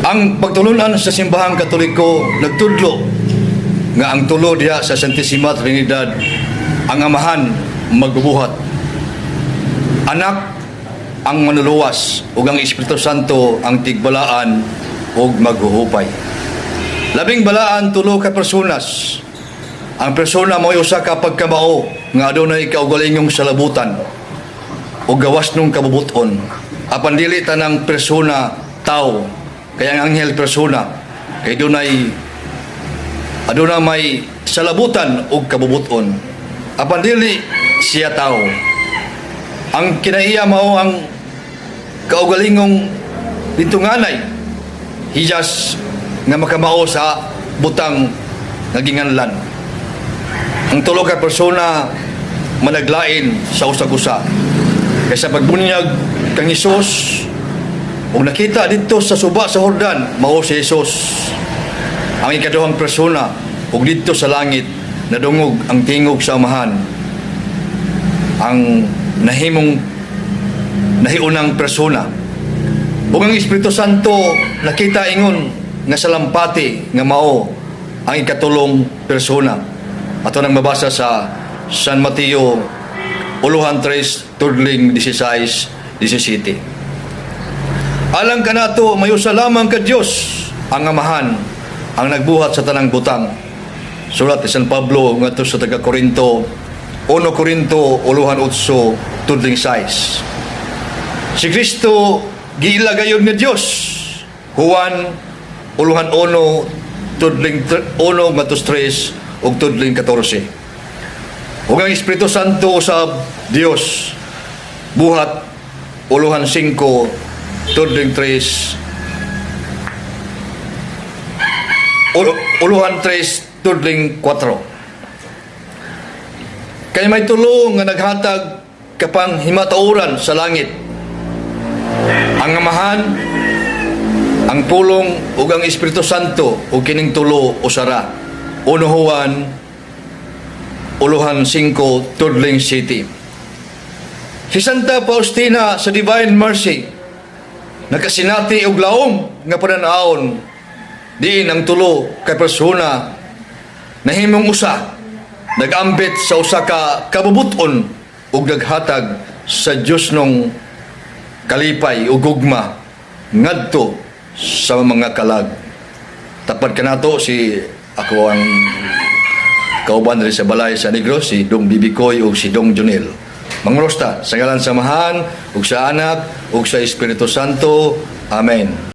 Ang pagtulunan sa Simbahang Katoliko nagtudlo nga ang tulo diha sa Santissima Trinidad, ang Amahan magbubuhat, Anak ang manluluwas, ug ang Espiritu Santo ang tigbalaan ug maghuhupay. Labing balaan, tulo ka personas. Ang persona mo'y usa ka pagkamao nga adunay kaugalingong salabutan o gawas nung kabubuton. Apan dili tanang persona tao, kaya ang anghel persona kay aduna may salabutan ug kabubuton. Apan dili siya tao. Ang kinaiya mao ang kaugalingong bintunganay hiyas nga makamao sa butang nga ginganlan. Ang tulo ka persona managlain sa usag-usa. Kaysa pagbunyag kang Hesus ug nakita didto sa suba sa Jordan, mao si Hesus ang ikaduhang persona, ug didto sa langit nadungog ang tingog sa Amahan, ang nahimong nahiunang persona, ug ang Espiritu Santo nakita ingon nga salampati nga mao ang ikatulong persona. Ato nang mabasa sa San Mateo uluhan 3 tudling 16 17. Alang kanato, may usa lamang ka Dios, ang Amahan, ang nagbuhat sa tanang butang. Sulat ni San Pablo ngadto sa taga Korinto, 1 Korinto uluhan 8 tudling 6. Si Kristo giila gayud nga Dios. Juan uluhan 1 tudling 1 ngadto 3 ug tudling 14. Ug ang Espiritu Santo usab Dios. Buhat uluhan 5 tudling 3, uluhan 3 tudling 4. Kay may tulo nga naghatag kapang himatauran sa langit: ang Amahan, ang Pulong ug ang Espiritu Santo, ug kining tulo usara. 1 Juan uluhan 5 tudling 7. Si Santa Faustina sa Divine Mercy nakasinati og laom nga panan-awon diin ang tulo ka persona nahimong usa, nagambit sa usa ka kabubuton ug naghatag sa Dios nung kalipay ug gugma ngadto sa mga kalag. Tapad kanato si ako ang kauban diri sa balay sa Negros, si Dong Bibikoy ug si Dong Junel. Mangrosta sa ngalan sa Amahan ug sa Anak ug sa Espiritu Santo. Amen.